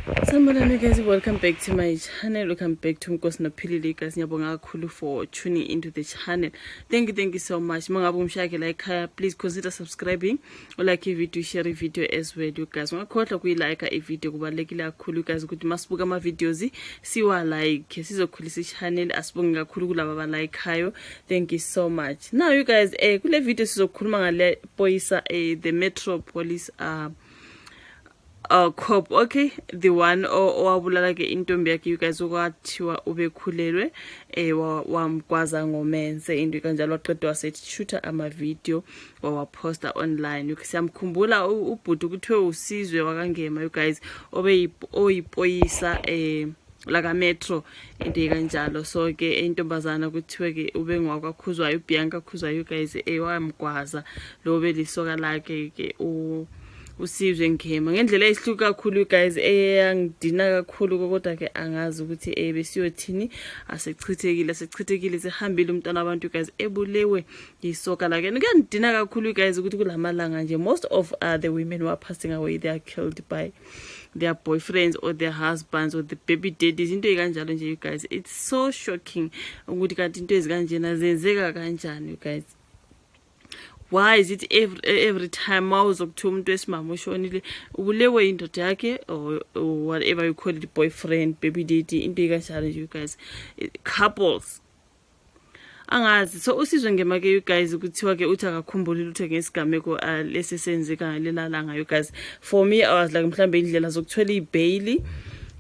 Sanibonani guys, welcome back to my channel. Welcome back to Nkosi Nophilile guys. Ngiyabonga kakhulu for tuning into the channel. Thank you, thank you so much. Mangabe umshake la ekhaya, please consider subscribing or like i-video, share i-video as well, you guys. Ungakhohlwa kuyi-like i-video, kubalulekile kakhulu guys ukuthi masibuka ama-videos siwa like, sizokhulisa i-channel. Asibonge kakhulu kulaba abalikeayo. Thank you so much. Now you guys, kule video sizokhuluma ngale polisa, the Metro Police cop, okay, the one owabulala ke intombi yakhe, you guys, okwathiwa ubekhulelwe, wamgwaza ngomense, into kanjalo, waqeda waseshutha ama-video, wawaposta online. Siyamkhumbula ubhuti, kuthiwe uSizwe wakaNgema, you guys, obe oyipoyisa laka Metro, into kanjalo. So ke intombazana kuthiwe ke ube ngwakwaKhuzwayo, uBianca Khuzwayo, you guys, wamgwaza lo belisoka lakhe ke uSizwe Ngema ngendlela eyihluka kakhulu, guys, eyangidina kakhulu. Kodwa ke angazi ukuthi besiyothini, asechithekile, asechithekile, sehambile umntwana abantu, guys, ebulewe yisoka lakhe. Kuyangidina kakhulu, guys, ukuthi kulamalanga nje most of the women who are passing away, they are killed by their boyfriends or their husbands or the baby daddies, into ekanjalo nje, you guys. It's so shocking ukuthi kanti into ezikanjena zenzeka kanjani, you guys. Why is it every time mawuzokuthiwa umuntu wesimama ushonile, ubulewe indoda yakhe or whatever you call it, boyfriend, baby daddy, into ekanjalo nje, you guys, couples, angazi. So uSizwe Ngema ke, you guys, kuthiwa ke uthi akakhumbuli lutho ngesigameko lesi senzeka ngalela langa, you guys. For me, I was like, mhlambe indlela zokuthola ibail.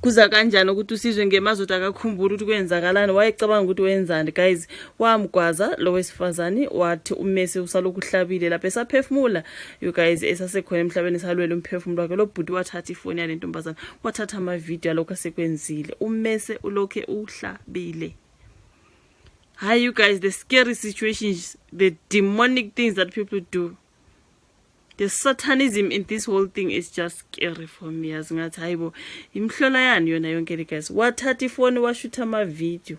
Kuza kanjani ukuthi uSizwe Ngema azothi akakhumbuli ukuthi kwenzakalani? Wayecabanga ukuthi wenzani, guys? Wamgwaza lo wesifazane, wathi umese usalokhu uhlabile lapho esaphefumula, you guys, esasekhona emhlabeni, esalwela umphefumulo wakhe. Lo bhuti wathatha ifoni yale ntombazane, wathatha amavidiyo alokhu asekwenzile, umese ulokhe uhlabile. Hayi, you guys, the scary situations, the demonic things that people do, the satanism in this whole thing is just scary for me. Yazi ngathi hayibo, imhlola yani yona yonke le, guys? Wathatha ifoni, washutha amavidiyo,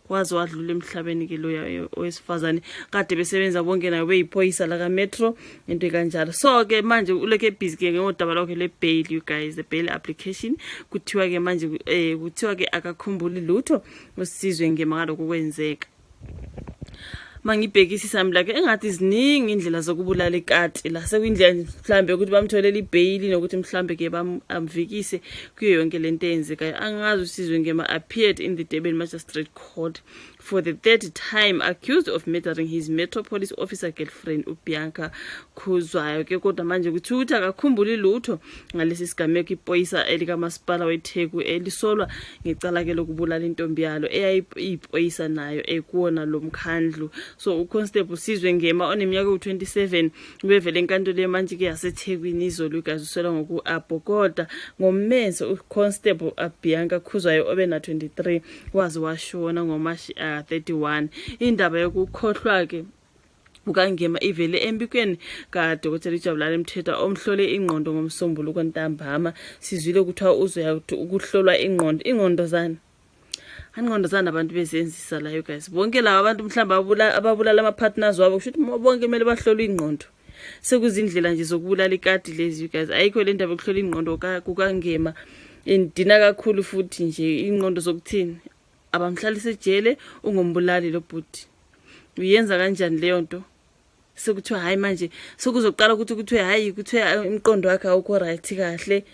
waze wadlula emhlabeni ke loya owesifazane kade besebenza bonke nayo, beyiphoyisa laka-Metro, into kanjalo. So ke manje ulokhu ebhizi ke ngodaba lwakhe le-bail, you guys, the bail application. Kuthiwa ke manje kuthiwa ke akakhumbuli lutho uSizwe Ngema ngalokhu kwenzeka. Mangibhekisisa like engathi ziningi indlela zokubulala ikati la, sekuyindlela mhlambe ukuthi bamtholele ibail nokuthi mhlambe ke bamvikise kuyo yonke lento eyenzekayo, angazi. USizwe Ngema appeared in the Durban Magistrate Court for the third time, accused of murdering his Metro Police officer girlfriend uBianca Khuzwayo ke. Kodwa manje kuthiwa ukuthi akakhumbuli lutho ngalesi sigameko. Ipoyisa elikamasipala weTheku elisolwa ngecala ke lokubulala intombi yalo eyayipoyisa nayo ekuwona lo mkhandlu. So uConstable Sizwe Ngema oneminyaka ewu-27 ubevele enkantolo yemantshi ke yaseThekwini izolo igazi, usolwa ngoku-abhokoda ngommese uConstable Bianca Khuzwayo obena-23, waze washona ngoMashi 31. Indaba yokukhohlwa ke ukaNgema ivele embikweni kadokotela iJabulani Mthethwa omhlole ingqondo ngoMsombuluko ntambama. Sizwile kuthiwa uzoya ukuhlolwa ingqondo. Ingqondo zani? Angqondo zani abantu bezenzisa la, you guys? Bonke laba abantu mhlawumbe ababulala ama-partners wabo, kusho ukuthi bonke kumele bahlolwe ingqondo. Sekuzindlela nje zokubulala ikati lezi, you guys. Ayikho le ndaba yokuhlola ingqondo kukaNgema, indina kakhulu futhi nje. Ingqondo zokuthini? Abamhlalise ejele, ungumbulali lo bhuti. Uyenza kanjani leyo nto? Sekuthiwa hayi, manje sekuzoqala ukuthi kuthiwe hayi, kuthiwe umqondo wakhe awukho right kahle,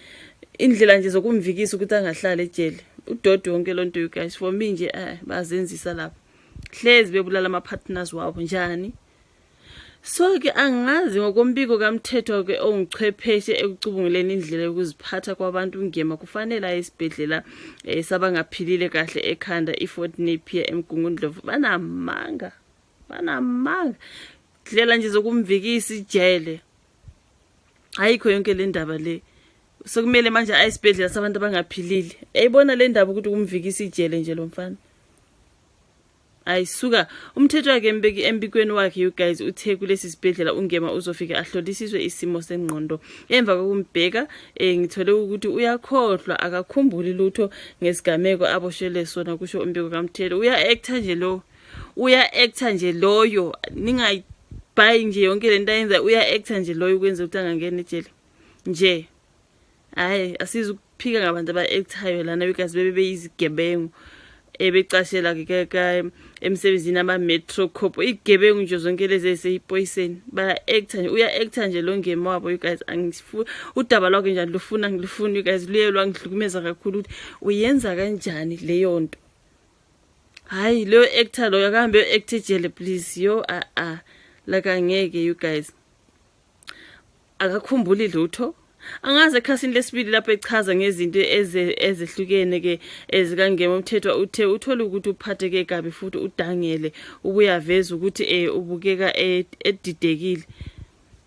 indlela nje zokumvikisa ukuthi angahlali ejele. Udodi wonke lonto, you guys. For me nje, bazenzisa lapha, hlezi bebulala ama-partners wabo njani? So ke angazi. Ngokombiko kamthetho ke onguchwepheshe ekucubunguleni indlela yokuziphatha kwabantu, uNgema kufanele aye esibhedlela sabangaphilile kahle ekhanda iFort Napier eMgungundlovu. Banamanga, banamanga, ndlela nje zokumvikisa ijele. Ayikho yonke le ndaba le, sokumele manje aye esibhedlela sabantu abangaphilile. Eyibona le ndaba ukuthi kumvikisa ijele nje lo mfana, ayisuka. Umthetho wakhe embikweni wakhe, you guys, uthe kulesi sibhedlela uNgema uzofika ahlolisiswe isimo sengqondo. Emva kokumbheka, ngithole ukuthi uyakhohlwa, akakhumbuli lutho ngesigameko aboshelwe sona, kusho umbiko kamthetho. Uya-acta nje lo, uya-acta nje loyo, ningayibhayi nje yonke lento ayenza. Uya-acta nje loyo ukwenza ukuthi angangena ejele nje. Hhayi, asize. Ngiphika ngabantu aba-actayo lana because bebe beyizigebengu ebecashela ke emsebenzini ama-metro cop, igebengu nje zonke lezi eziseyipoyiseni baya-acta nje. Uya-acta nje lo Ngema wabo, you guys. Udaba lwakhe njani lufuna ngilufuni, you guys, luye lwangihlukumeza kakhulu ukuthi uyenza kanjani leyo nto. Hayi, leyo actor loyo akahambe yo-act ejele, please. Yo, a a like angeke, you guys, akakhumbuli lutho. Angazi ekhasini lesibili lapho echaza ngezinto ezehlukene ke ezikaNgema, uMthethwa uthe uthole ukuthi uphatheke kabi futhi udangele. Ubuyaveza ukuthi ubukeka edidekile.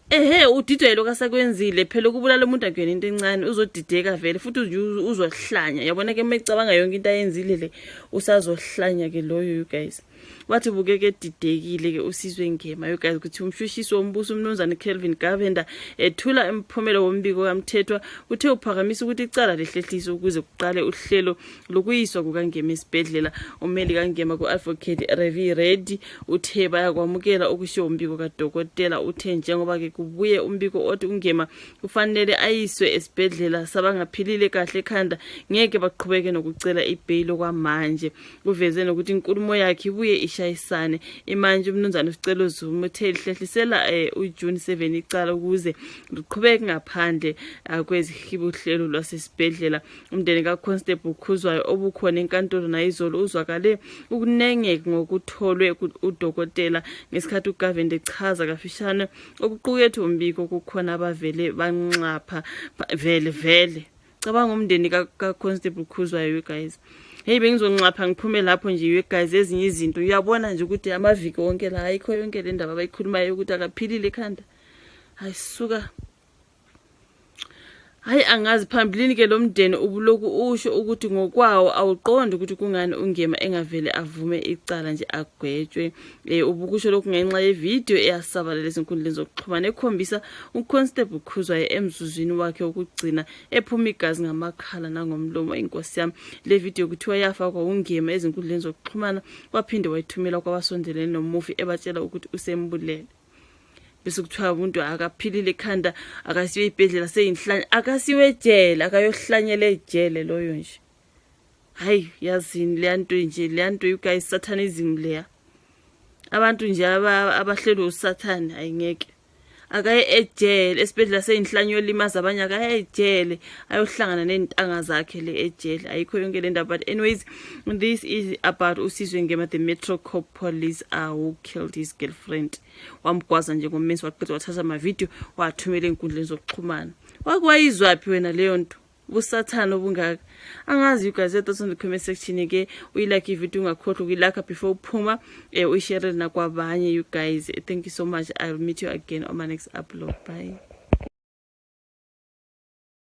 Ehe, udidwa yilokhu asakwenzile phela. Ukubulala umuntu akuyona into encane, uzodideka vele futhi uzohlanya. Yabona ke, uma ecabanga yonke into ayenzile le, usazohlanya ke loyo, you guys. Wathi bukeke edidekile ke uSizwe Ngema, you guys. Kuthi umshushisi wombuso umnumzane Kelvin Govender ethula imphumela wombiko kaMthethwa uthe uphakamisa ukuthi icala lihlehliswe ukuze kuqale uhlelo lokuyiswa kukaNgema esibhedlela. Ummeli kaNgema ku-Advocate Ravi Reddy uthe bayakwamukela okushiwo umbiko kadokotela. Uthe njengoba-ke kubuye umbiko othi uNgema kufanele ayiswe esibhedlela sabangaphilile kahle ekhanda, ngeke baqhubeke nokucela ibheyili okwamanje. Uveze nokuthi inkulumo yakhe ibuye ishayisane. Imanje umnumzane uSicelo Zuma uthe lihlehlisela uJune 7 icala ukuze liqhubeke ngaphandle kwezihibo uhlelo lwasesibhedlela. Umndeni kaConstable Khuzwayo obukhona enkantolo nayizolo uzwakale ukunengeka ngokutholwe udokotela ngesikhathi uGovender echaza kafishane okuqukethe umbiko. Kukhona abavele banxapha vele vele. Cabanga umndeni ka-Constable Khuzwayo, you guys. Hey, bengizonxapha ngiphume lapho nje, you guys. Ezinye izinto uyabona nje ukuthi amaviki wonke la ayikho yonke le ndaba abayikhulumayo ukuthi akaphilile ekhanda. Hayi suka. Hayi, angazi. Phambilini ke lo mndeni ubuloku usho ukuthi ngokwawo awuqondi ukuthi kungani uNgema engavele avume icala nje agwetshwe. Ubukusho lokhu ngenxa yevidiyo eyasabalala ezinkundleni zokuxhumana ekhombisa uConstable Khuzwayo emzuzwini wakhe wokugcina ephuma igazi ngamakhala nangomlomo. Inkosi yami, le video kuthiwa yafakwa uNgema ezinkundleni zokuxhumana waphinde wayithumela kwabasondelene nomufi ebatshela ukuthi usembulele. Bese kuthiwa umuntu akaphilile ekhanda, akasiwe ibhedlela seyinhlanya, akasiwe ejele, akayohlanyela ejele loyo nje. Hayi, yazini leya nto nje, leya nto, you guys, satanism leya. Abantu nje abahlelwe usathane, ayingeke. Akaye ejele, esibhedlela seyinhlanyo yolimaza abanye, akaye ejele ayohlangana ney'ntanga zakhe le ejele. Ayikho yonke le ndaba, but anyways, this is about uSizwe Ngema, the Metro Cop police who killed his girlfriend. Wamgwaza nje ngommensi, waqeda wathatha amavidiyo wathumela ey'nkundleni zokuxhumana. Wake wayizwaphi wena leyo nto? Busathane obungaka, angazi. You guys, your thoughts on the comment section ke. Uyilike ivideo, ungakhohlwa ukuyilike before uphuma, uyishare nakwabanye, you guys. Thank you so much. I'll meet you again on my next upload. Bye.